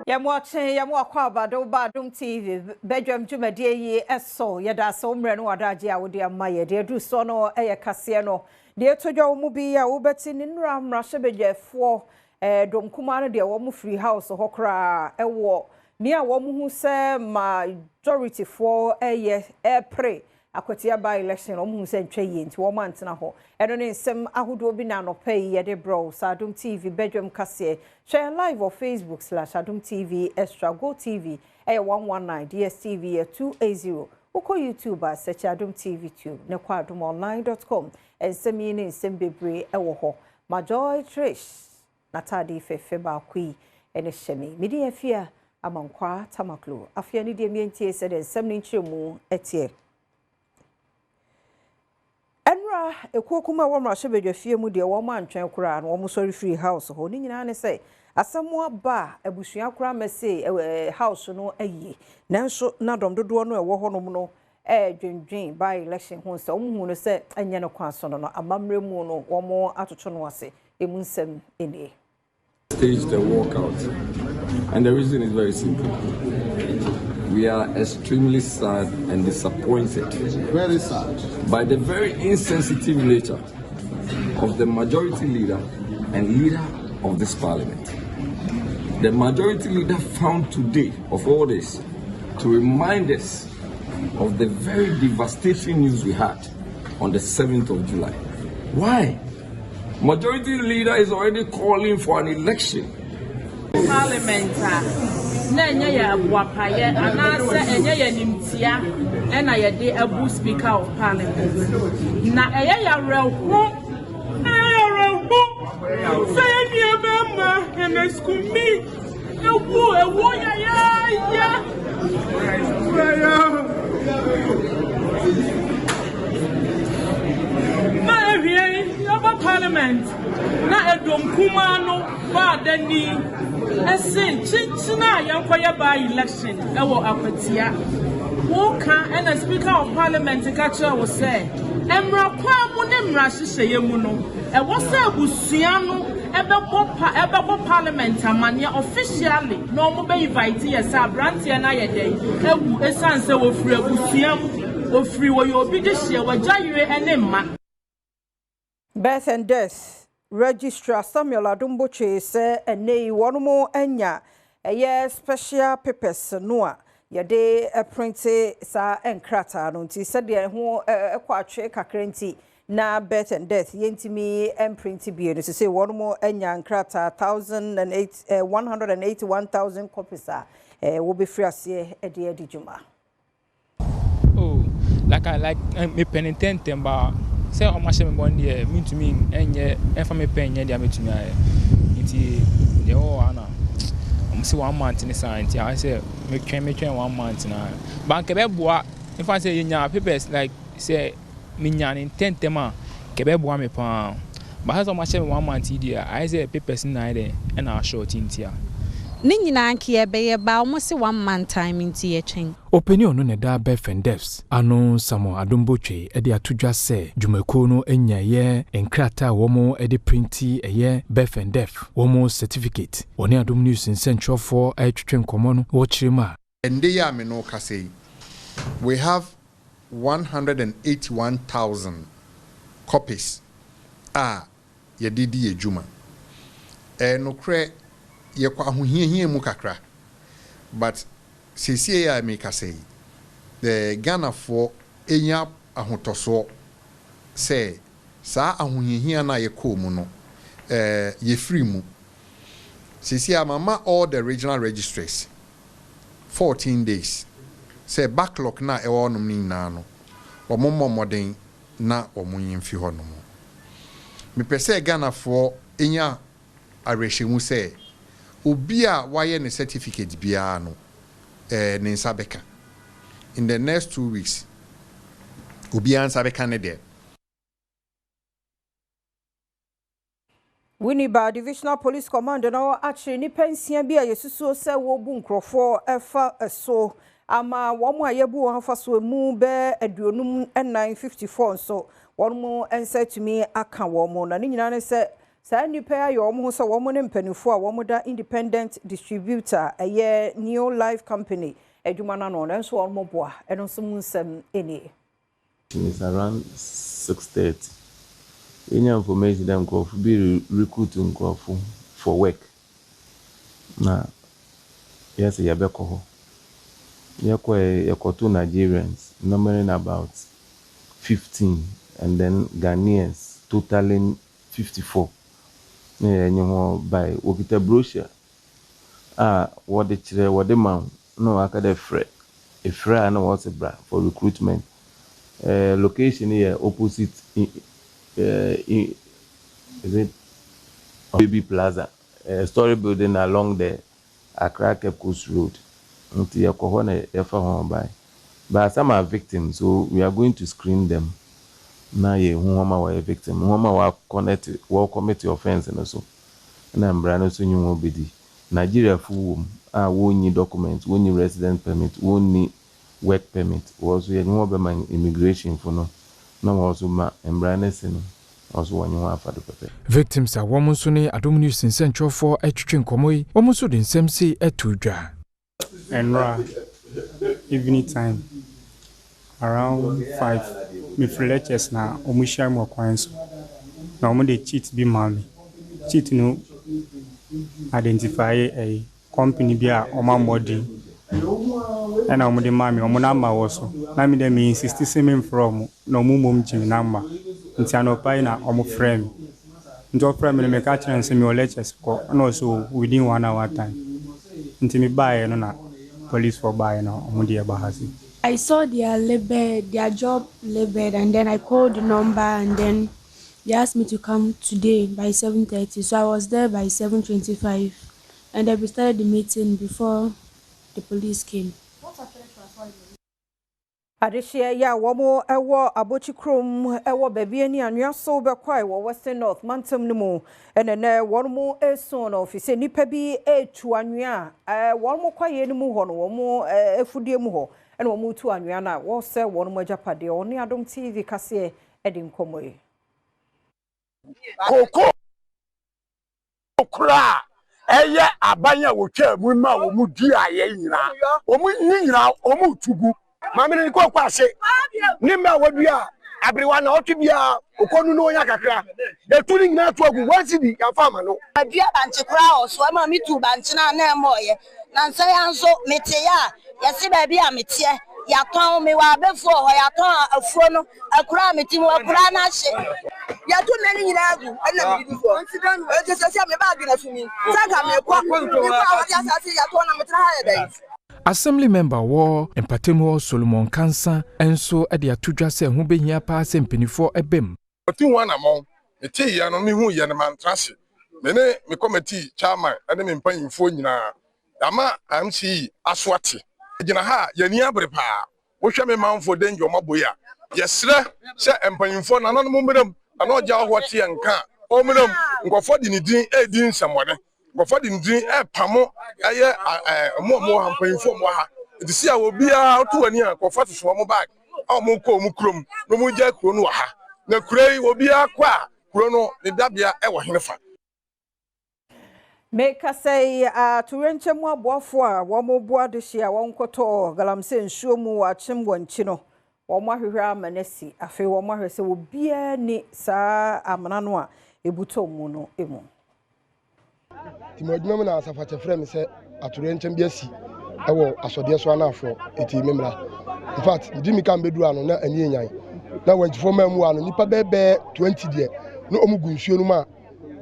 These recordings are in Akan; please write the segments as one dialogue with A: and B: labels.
A: Yɛmo akye, yɛmo akɔ aba de woba Adom TV badwam dwumadie yi so. Yɛda ase wo mmerɛ no wadagye a wode ama yɛ. Deɛ aduru soɔ no yɛ kaseɛ no. Deɛ ɛtɔ dwa wɔ mu bi a wobɛte ne nnura mmarahyɛbadwafoɔ dɔm kumaa no deɛ wɔn firi house hɔ koraa ɛwɔ nea wɔn hu sɛ majorityfoɔ ɛyɛ ɛpere Akwatia by election, wɔn hu sɛ ntwa yie nti wɔn antena hɔ. Ɛno ne nsɛm ahodoɔ bi na anɔpa yi yɛde brɛ wo sɛ Adom TV badwam kaseɛ. Hwɛ yɛn live wɔ Facebook/AdomTV Extra, Go TV ɛyɛ 119, DSTV yɛ 280. Wokɔ YouTube a, search Adom TV Tube ne kɔ adomonline.com. Nsɛm yi ne nsɛm bebree ɛwɔ hɔ. Majoy Trish n'ataade fɛfɛ baako yi ɛne hyɛ me. Mede afia Amankwa Tamaklo. Afei ne deɛ mientie sɛ de nsɛm no nkyerɛmu ɛteɛ. Ɛnura ekuo kuma wɔn mmarahyɛbadwafie mu deɛ, wɔn antwɛn koraa na wɔn sɔre firi house hɔ. Ne nyinaa ne sɛ asɛm aba a abusua koraa mɛse ɛɛ house no ayie, nanso na dɔm dodoɔ no ɛwɔ hɔnom no ɛɛdwendwen by election ho sɛ wɔn hu no sɛ ɛnyɛ no kwan so no amammerɛ mu no wɔn atoto no ase. Emu nsɛm nie.
B: Staged a walkout. And the reason is very simple. We are extremely sad and disappointed.
C: Very sad.
B: By the very insensitive nature of the majority leader and leader of this parliament. The majority leader found today, of all this, to remind us of the very devastating news we had on the 7th of July. Why? Majority leader is already calling for an election.
D: Parliament a na ɛnyɛ yɛ aboapayɛ anaasɛ ɛnyɛ yɛ nimtia ɛna yɛde abu Speaker of Parliament, na ɛyɛ yɛ awerɛho, ɛyɛ yɛ awerɛho sɛ yɛ nua bɛrima Ernest Kumi ewu, ewu yɛyɛyɛ. Na ewie yɛba parliament na edom kumaa no baadani ɛse kyinkyin a yɛnkɔyɛ by election ɛwɔ Akwatia. Woka ɛna Speaker of Parliament ka kyerɛ wo sɛ mmara kwan mu ne mmara hyehyɛeɛ mu no, ɛwɔ sɛ abusua no ɛbɛbɔ pa ɛbɛbɔ parliament amanneɛ officially na wɔn bɛ invite yɛ sɛ aberanteɛ no ayɛ dɛn ewu, esiane sɛ wɔfiri abusua mu, ofiri wɔyɛ obi de hyia wɔagya yere ɛne mma.
A: Birth and Death Registrar Samuel Adom Botchwey sɛ ɛnɛ yi wɔn mo anya ɛyɛ special papers no a yɛde print saa nkrataa no, nti sɛdeɛ ɛho ɛkɔ atwe kakra nti na birth and death yɛntumi mprint bie no, sɛ wɔn mo anya nkrataa thousand and eight 181,000 copies a wɔbɛfiri aseɛ ɛde adi dwuma.
E: Oh, like I like mepɛ ne ntɛntɛm ba sɛ ɔmo ahyɛ me bɔ no deɛ, mentumi ɛnyɛ ɛmfa me pɛ nyɛ deɛ metumi ayɛ, nti deɛ ɛwɔ hɔ ana ɔmo sɛ one month ne saa, nti ayɛ sɛ metwɛn one month na ba nka ɛbɛboa nfa sɛ yɛnya papers, like sɛ menya ne ntɛntɛm a nka ɛbɛboa me paa ba sɛ ɔmo ahyɛ me one month yi deɛ, ayɛ sɛ papers no na ayɛ dɛ ɛna ashort nti a.
F: Ne nyinaa nka yɛbɛyɛ ba ɔmo se one month time nti yɛtwɛn.
G: Ɔpanin ɔno na ɛda Birth and Deaths ano, Samuel Adom Botchwey, de ato dwa sɛ dwumakuo no anya ɛyɛ nkrataa a wɔn de print ɛyɛ birth and death wɔn certificate. Wɔne Adom News nsɛntwerɛfoɔ ɛretwetwe nkɔmmɔ no, wɔkyerɛ mu a,
C: Ɛnde yi a me no kasa yi, we have 181,000 copies a yɛde di adwuma. Ɛyɛ nokorɛ yɛkɔ ahohiahia mu kakra, but seesie a mekasa yi, the Ghanafoɔ enya ahotɔsoɔ sɛ saa ahohiahia no a yɛkɔɔ mu no, yɛfiri mu. Seesie a mama all the regional registries 14 days sɛ backlog na ɛwɔ hɔnom no nyinaa no, wɔn mmɔ mmɔden na wɔn yi mfi hɔnom. Mepɛ sɛ Ghanafoɔ nya awerɛhyɛmu sɛ obi a wayɛ ne certificate biara no, ne nsa bɛka in the next 2 weeks. Obiara nsa bɛka ne deɛ.
A: Winneba Divisional Police Command no akyere nnipa nsia bi a yɛsusuo sɛ wɔrebu nkurɔfoɔ ɛfa so ama wɔn a yɛbu wɔn afa so mu bɛɛ 54, 54 nso wɔn nsa atumi aka wɔn. Na ne nyinaa ne sɛ Saa nnipa yi ayɛ wɔn ho sɛ wɔn ne mpanimfoɔ a wɔda independent distributor ɛyɛ New Life Company adwuma no ano, nanso wɔn boa. Ɛno nso mu nsɛm nie.
H: It's around 6:30. Yɛnya information dɛ nkurɔfo bi recruit nkurɔfo for work. Na yɛsɛ yɛbɛkɔ hɔ. Yɛkɔɛ, yɛkɔto Nigerians numbering about 15 and then Ghanaians totaling 54. Na yɛnye hɔn bae. Wokita brochure a wɔde kyerɛ, wɔde ma wo na wɔaka dɛ frɛ. Efrɛ a, na wɔse bra for recruitment. Location yɛ opposite is it Baby Plaza, story building along the Accra Cape Coast Road. Nti yɛkɔ hɔ na yɛfa hɔn bae. But some are victims, so we are going to screen them. Na yɛhu wɔn a wɔyɛ victim, wɔn a wɔaconnect, wɔcommit offence no so. Na mbra no nso nye wɔn bɛdi. Nigeriafo wɔ mu a wɔnni document, wɔnni resident permit, wɔnni work permit. Wɔn nso yɛne wɔn bɛma immigration fo no na wɔn nso ma mbra no si no, wɔn nso wɔnye wɔn afa do pɛpɛ.
G: Victims a wɔn nso ne Adom News nsɛntwerɛfoɔ atwitwe nkɔmmɔ yi, wɔn nso de nsɛm sei ato dwa.
E: Ɛnora evening time around 5, mefiri lectures na ɔmo hyia me wɔ kwan so na ɔmo de chit bi maa me. Chit no identify ɛyi company bi a ɔmo ammɔ din ɛna ɔmo de maa me. Ɔmo number wɔ so na me dɛ me insist sɛ memfrɛ ɔmo na ɔmo mmom gye me number. Nti anɔpa yi na ɔmo frɛ me. Nti ɔfrɛ me no, meka kyerɛ no sɛ mewɔ lectures kɔ, ɛna ɔsɛ o within one hour time. Nti mebaeɛ no na policefoɔ baeɛ na ɔmo de ɛba ha se.
I: I saw their label, their job label, and then I called the number, and then they asked me to come today by 7:30. So I was there by 7:25, and then we started the meeting before the police came.
A: Adehyeɛ yi a wɔn wɔ Abɔkyi kurom wɔ baabi ani anwea so bɛkɔe wɔ Western North mantam no mu, ɛna nɛ wɔn mo esu no fi sɛ nnipa bi etu anwea a wɔn mo kwaeɛ no mu hɔ no, wɔn mo efudie mu hɔ ɛna wɔn tu anwea no a wɔresɛ wɔn mo agyapadeɛ. Wɔne Adom TV kaseɛ ɛde nkɔmmɔ yi.
J: Koko koraa ɛyɛ aban a wotwa mu ma wɔn mu duaeɛ nyinaa, wɔn ne nyinaa wɔn tu gu.
K: Maame no kɔ ase ne mma a wadua aberewa na ɔtwe biara okɔnu na onya kakra, etu ne nyinaa to agu. 1 cedi yɛmfa ama no.
L: Adua bankye koraa wɔ so ama metu bankye no a na ɛmmɔɔyɛ na nsa ya nso meteeɛ a yɛse baabi a meteɛ yɛatɔn. Mewɔ abɛfuo wɔ hɔ, yɛatɔn afuo no. Akura a mete mu, akura no ahye.
M: Yɛto mmɛ no nyinaa gu ɛna medidi soɔ, ɛnti sɛ sɛ me baage na so mi sɛ nka mekɔ a wɔde asase yɛtɔn na metena ha yɛ dɛn?
G: Assembly member wɔ mpatamu hɔ, Solomon Kansa, nso de ato dwa sɛ ho bɛhia paa sɛ mpanimfoɔ bɛm.
N: Ɔtu ho anammɔn. Metee yɛ no, mehu yɛ no, mantra ase. Me ne me committee chairman ne me mpanyimfoɔ nyinaa ama MCE aso ate. Gyina ha a yɛni abere paa. Wohwɛ me manfoɔ danger ɔmo abɔ yi a, yɛsrɛ sɛ mpanyimfoɔ nananom mmerɛ mu na ɔgya hɔ te yɛn nka a ɔmmerɛ mu. Nkɔfoɔ de ne din ɛredi nsɛmmɔne, nkɔfoɔ de ne din ɛrepamo. Ɛyɛ ɛɛ ɔmo a ɔmo wɔ ha, mpanyimfoɔ ɔmo wɔ ha, nti si a obiara woto w'ani a, nkɔfoɔ soso wɔn bag a ɔmo kɔ ɔmo kurom na ɔmo gya kuro no wɔ ha. Na kuro yi, obiara kɔ a, kuro no ne dabea ɛwɔ hene fa.
A: Mekasa yi, atorenkyɛm aboafoɔ a wɔn boa adehye a wɔnkɔtɔ galamsey nsuo mu wɔ Akyem wɔ nkyi no, wɔn ahwehwɛ ama no asi. Afei wɔn ahwɛ sɛ obiara ni saa amena no a ebutɔ mu no mu.
O: Nti mo adwuma mu na asafakyɛ frɛ me sɛ atorenkyɛm bi asi ɛwɔ asɔdeɛ so anafoɔ, ɛti me mmra. In fact, medi mi ka mbɛduru ano na ani enyan na Wankyifoɔ maa mu ano nipa bɛɛbɛɛ 20 deɛ na ɔmo gu nsuo no mu a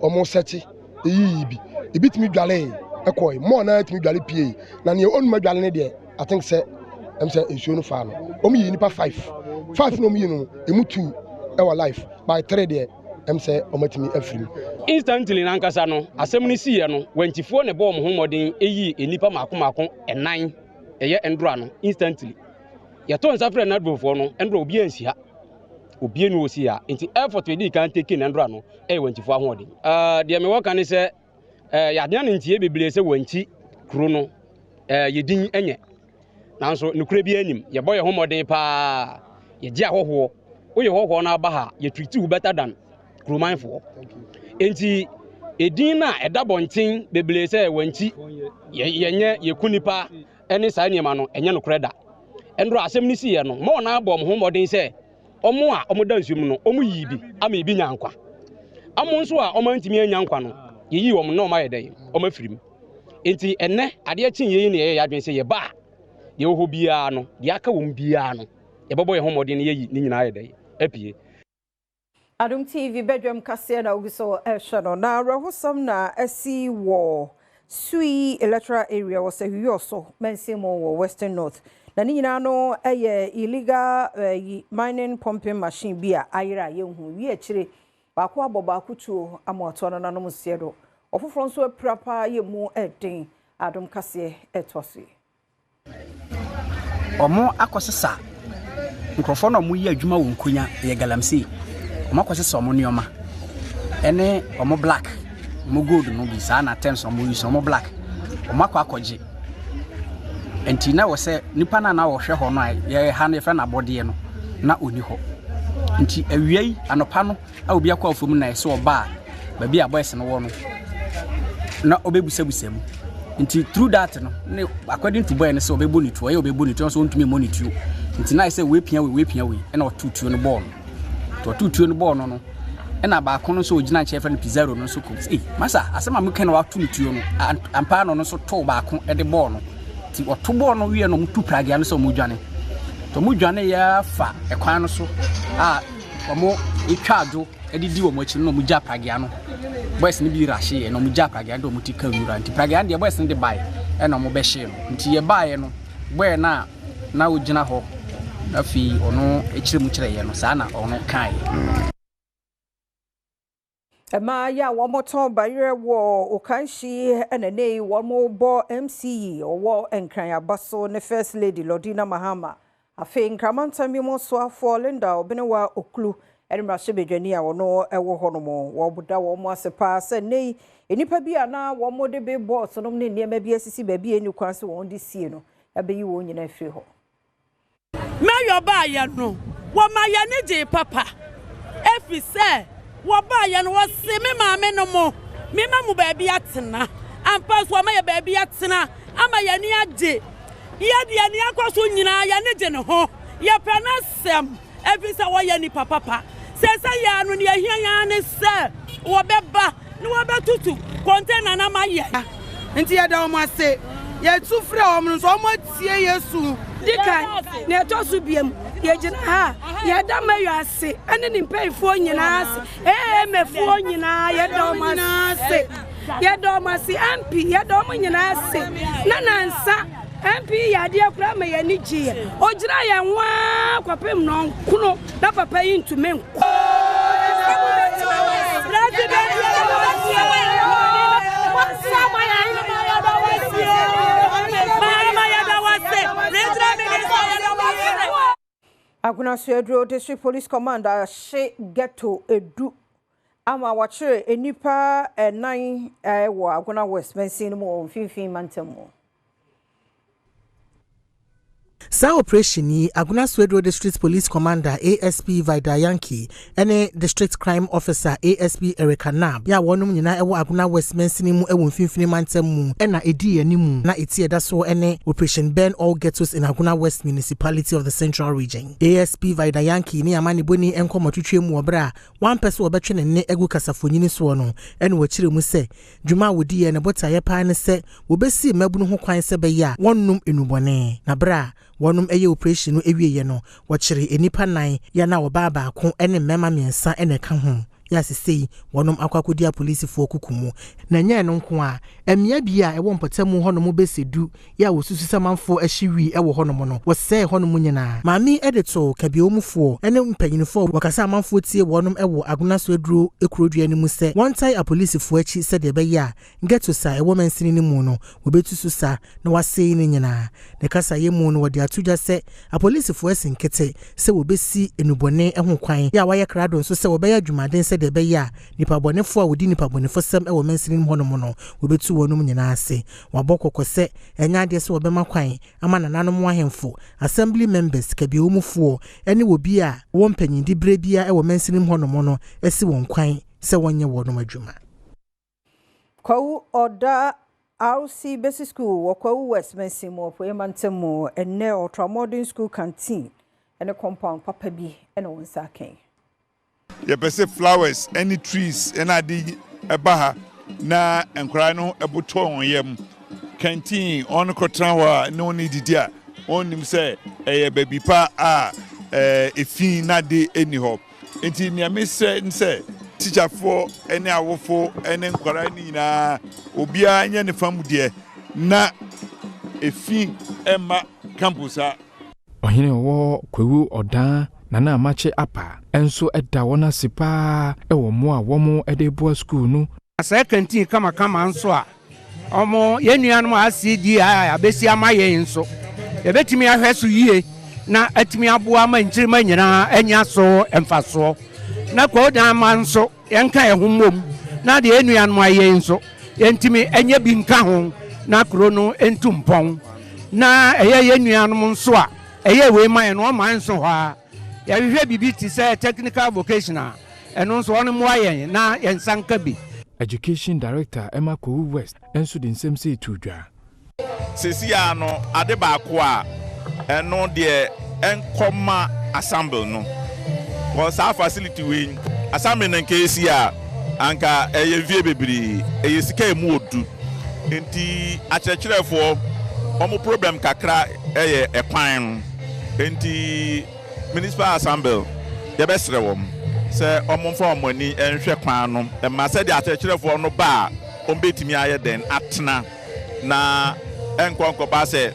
O: ɔmo sɛkye eyiyi bi. Ebi tumi dwale ɛkɔɛ mɔɔ naa tumi dwale pie, na nea ɔnum adwale ne deɛ, I think sɛ nsuo no fa no. Ɔmo yi nipa five five na ɔmo yi no emu two ɛwɔ life by three deɛ sɛ ɔmo atumi afiri mu.
P: Instantly nankasa no, asɛm no siiɛ no, Wantifoɔ ne bɔɔ mo ho mmɔden ɛyii nnipa maako maako ɛnan. Ɛyɛ ndora no instantly yɛto nsa frɛ NADMOfoɔ no. Ndora obiara nsi ha, obie no wɔsi ha, nti effort yɛdii kan take na ndora no ɛyɛ Wantifoɔ ahoɔden. Deɛ mewɔ ka ne sɛ yɛadena ne ntie bebree sɛ Wankyi kuro no yɛdin nyɛ, nanso nokorɛ bi anim yɛbɔ yɛn ho mmɔden paa. Yɛgye ahɔhoɔ, woyɛ hɔhoɔ no aba ha, yɛtreat wo better than kuromanfoɔ. Enti edin no a ɛda bɔnten bebree sɛ Wankyi yɛnyɛ yɛku nipa ne saa nneɛma no, ɛnyɛ nokorɛ da. Ɛnora asɛm no siiɛ no, ma wɔn abɔ wɔn ho mmɔden sɛ wɔn a wɔda nsuo mu no, wɔyii bi ama ebi nyaa nkwa. Wɔn nso a wɔantumi annya nkwa no, yɛyii wɔn na wɔayɛ dɛn? Wɔafiri mu. Enti ɛnnɛ, adeɛ kye yei na yɛyɛ yɛn adwene sɛ yɛba a, deɛ ɛwɔ hɔ biara no, deɛ aka wɔ mu biara no, yɛbɛbɔ yɛn ho mmɔden na yɛayi ne nyinaa ayɛ dɛn? Apue.
A: Adom TV badwam kaseɛ na wogu so rehwɛ no. Na awerɛhosɛm na asi wɔ Sui Electoral Area wɔ Sahwi-Wiawso mansin mu wɔ Western North. Na ne nyinaa no yɛ illegal mining pumping machine bi a ayera a yɛnhu. Wie akyire, baako abɔ baako tuo ama watoa no nanom nseɛ do. Ɔfoforɔ nso apira paa yɛ mu den. Adom kaseɛ ɛtoa so yi.
Q: Wɔakɔsesa nkurɔfoɔ no a wɔyɛ adwuma wɔ Nkonya, ɛyɛ galamsey. Wɔakɔsesa wɔn nneɛma ɛne wɔn black, wɔn gold no bi saa na terms a wɔn use wɔn black. Wɔakɔ akɔgye. Nti na wɔ sɛ nipa no a na ɔhwɛ hɔ no a yɛ ha no yɛfrɛ no abɔdeɛ no na ɔni hɔ. Nti awia yi anɔpa no a obi akɔ afuom na ɛsɛ ɔba a baabi a boys no wɔ no na ɔbɛbusabusa mu nti through that no ne according to boy no sɛ ɔbɛbɔ ne tuo ɔyɛ ɔbɛbɔ ne tuo nso ɔntumi mmɔ ne tuo nti na ayɛ sɛ wei pia wei wei pia wei ɛna ɔto tuo no bɔɔl no nti ɔto tuo no bɔɔl no no ɛna baako no nso ɔgyina nkyɛn fɛ no Pizarro no nso kɔ ei masa asɛm a meka na wato ne tuo no ampa no no nso too baako de bɔɔl no nti ɔto bɔɔl no wie no ɔmo tu pragea no sɛ ɔmo dwane nti ɔmo dwane yɛ afa ɛkwan no so a Wɔtwa adwo de di wɔn akyi no na wɔgya pragea no. Boys no bi rahye yɛ na wɔgya pragea no de wɔn ti ka nwura. Nti pragea no deɛ boys no de bae ɛna wɔbɛhyee no. Nti yɛbaeɛ no boy no a na ɔgyina hɔ na afei ɔno kyerɛ mu kyerɛ yɛ no saa na ɔno kaeɛ.
A: Mmaa yi a wɔtɔn bayerɛ wɔ Okanhyi na ɛnnɛ yi wɔrebɔ MC yi ɔwɔ Nkran aba so ne First Lady Lordina Mahama. Afei Nkran mantam yi mu soafoɔ Linda Obenewa Oklu ne mmarahyɛbadwani a ɔno wɔ hɔnom. Wɔda wɔn ase paa sɛ nnɛ yi nnipa bi a na wɔde billboards nom ne nneɛma bi asisi baabi a ɛnni kwan sɛ wɔde sie no abɛyi wɔn nyinaa afiri hɔ.
D: Mayor baeɛ no, wɔma yɛn ani gyee papa, ɛfiri sɛ wɔbaeɛ no wɔse me maame no mo, mema mo baabi atena. Ampa nso wɔama yɛ baabi atena ama yɛn ani agye. Yɛ deɛ nea ɛkɔ so nyinaa yɛn ani gye ne ho, yɛpɛ n'asɛm. Efisɛ wɔyɛ nnipa papa. Seesei ara no, nea ehia yɛn ara ne sɛ wɔbɛba na wɔabɛtutu kɔntena no ama yɛn.
R: Nti yɛda wɔn ase. Yɛsu frɛ wɔn no nso, wɔatie yɛn su.
S: Di kan, nea ɛtɔ so biam, yɛgyina ha a, yɛda Mayor ase ne ne mpanyinfoɔ nyinaa ase, AMA foɔ nyinaa yɛda wɔn ase, yɛda wɔn ase, MP yɛda wɔn nyinaa ase, na nansa. MP yɛ adeɛ koraa ma yɛn ani gyeeɛ. Ɔgyinaa yɛn ho ara kɔpem nnɔnkono na papa yi ntumi nkɔ.
A: Agona Suaduro District Police Command ahye ghetto edu ama wɔakyere nnipa nnan wɔ Agona West mansin no mu wɔ Mfinfini Mantam mu.
T: Saa oprehyɛn yi, Agona Swedru District Police Commander ASP Vida Yankee ne District Crime Officer ASP Erica Nab a wɔnom nyinaa wɔ Agona West mansini mu wɔ Mfinfini Mantam mu na ɛdii anim na ɛti ɛda soɔ ne Operation Burn All Ghettos in Agona West Municipality of the Central Region. ASP Vida Yankee ne amanebɔni nkɔmmɔtwetwe mu wɔ berɛ a wampɛ sɛ wɔbɛtwe ne nne agu kasafonyin soɔ no na ɔkyerɛ mu sɛ dwuma a wɔdiiɛ no botaeɛ paa ne sɛ wɔbɛsi mmabunu ho kwan sɛ ɛbɛyɛ a wɔnnom nnubɔne. Na berɛ a wɔnom yɛ oprehyɛn no wieeɛ no, wɔkyeree nnipa nnan, yɛ na ɔbaa baako ne mmarima mmiɛnsa na ɛka ho, yɛ a sesei wɔnom akɔ akɔdi apolisifoɔ kuku mu. Na ɛnyɛ ɛno nko ara, mmea bi a ɛwɔ mpɔtamu hɔnom bɛsɛ du yɛ a wɔsusu sɛ amanfoɔ ahye wii wɔ hɔnom no, wɔsɛee hɔnom nyinaa. Maame yi de too Kabiawomufoɔ ne mpanyinfoɔ a wɔka sɛ amanfoɔ tie wɔnom wɔ Agona so aduro kurodua no mu sɛ wɔntae apolisifoɔ akyi sɛdeɛ ɛbɛyɛ a ghettos a ɛwɔ mansini no mu no wɔbɛtu so sa na wɔasɛe ne nyinaa. Ne kasaeɛ mu no wɔde ato dwa sɛ apolisifoɔ asi nkete sɛ wɔbɛsi nnubɔne ho kwan yɛ a wɔayɛ krado nso sɛ wɔbɛyɛ adwumaden sɛdeɛ ɛbɛyɛ a nnipabɔnefoɔ a wɔdi nnipabɔnefosɛm wɔ mansini no mu hɔnom no wɔbɛtu wɔnom nyinaa ase. Wɔabɔ kɔkɔ sɛ ɛnyɛ adeɛ sɛ wɔbɛma kwan ama nananom ahemfo, assembly members, kabiawmufoɔ ne obi a ɔwɔ mpanyindiberɛ biara wɔ mansini mu hɔnom no asi wɔn kwan. sɛ wɔnyɛ wɔnom adwuma.
A: Kwawu Ɔda RC Basic School wɔ Kwawu West Mansin mu Apueeɛ Mantam mu ɛnnɛ Ultra Modern School Canteen ne compound papa bi na wɔn nsa aka yi.
U: Yɛpɛ sɛ flowers ne trees ne ade ba ha na nkwadaa no bo tɔ wɔn yam. Canteen wɔn kɔtena hɔ a ne wɔn redidi a wɔnnim sɛ ɛyɛ baabi pa a efi ne ade nni hɔ. Nti nea mesrɛ ne sɛ tikyafoɔ ne awofo ne nkwadaa no nyinaa obiara nyɛ ne fa mu deɛ na efi mma campus ha.
G: Ɔhene a ɔwɔ Kwawu Ɔdan Nana Amakye Apa nso da wɔn ase paa wɔ mmoa a wɔde reboa sukuu no.
V: Sɛ canteen kamakama nso a, wɔn, yɛn nuanom a RCDI abɛsi ama yɛn nso, yɛbɛtumi ahwɛ so yie na atumi aboa ama nkyirimma nyinaa anya so mfasoɔ. Na Kwawu Dan mma nso, Yɛnka yɛn ho mmom na deɛ yɛn nuanom ayɛ yi nso, yɛntumi nyɛ bi nka ho na kuro no ntu mpɔn. Na ɛyɛ yɛn nuanom nso a ɛyɛ wei ma yɛn no, wɔmma nso hɔ ara. Yɛhwehwɛ biribi te sɛ technical vocational, ɛno nso wɔn mmoa yɛn na yɛn nsa nka bi.
G: Education Director ma Kowu West nso de nsɛm sei too dwa.
W: Seesei ara no, ade baako a ɛno deɛ ɛnkɔ ma assemble no, cause saa facility wei, assembly no nka esi a, anka ɛyɛ mfie bebree, ɛyɛ sika a emu ɔdu. Nti akyerɛkyerɛfoɔ wɔn problem kakra yɛ ɛkwan no, nti Municipal Assemble yɛbɛsrɛ wɔn sɛ wɔmfa wɔn ani nhwɛ kwan no mma sɛdeɛ akyerɛkyerɛfoɔ no ba a wɔbɛtumi ayɛ dɛn atena. Na ɛnkɔ nkɔba sɛ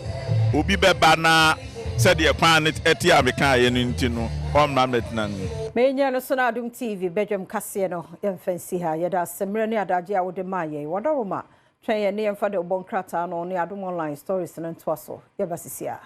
W: obi bɛba na sɛdeɛ kwan no te a mekaeɛ no nti no, ɔremma mmɛtena mu.
A: Menyɛ no so na Adom TV badwam kaseɛ no yɛmfa nsi ha. Yɛda ase mmerɛ ne adagyeɛ a wode maa yɛn. W'adaworoma, twɛn yɛn ne yɛmfa deɛ wobɔ nkrataa no ne Adom Online stories no ntoa so. Yɛba sisi ara.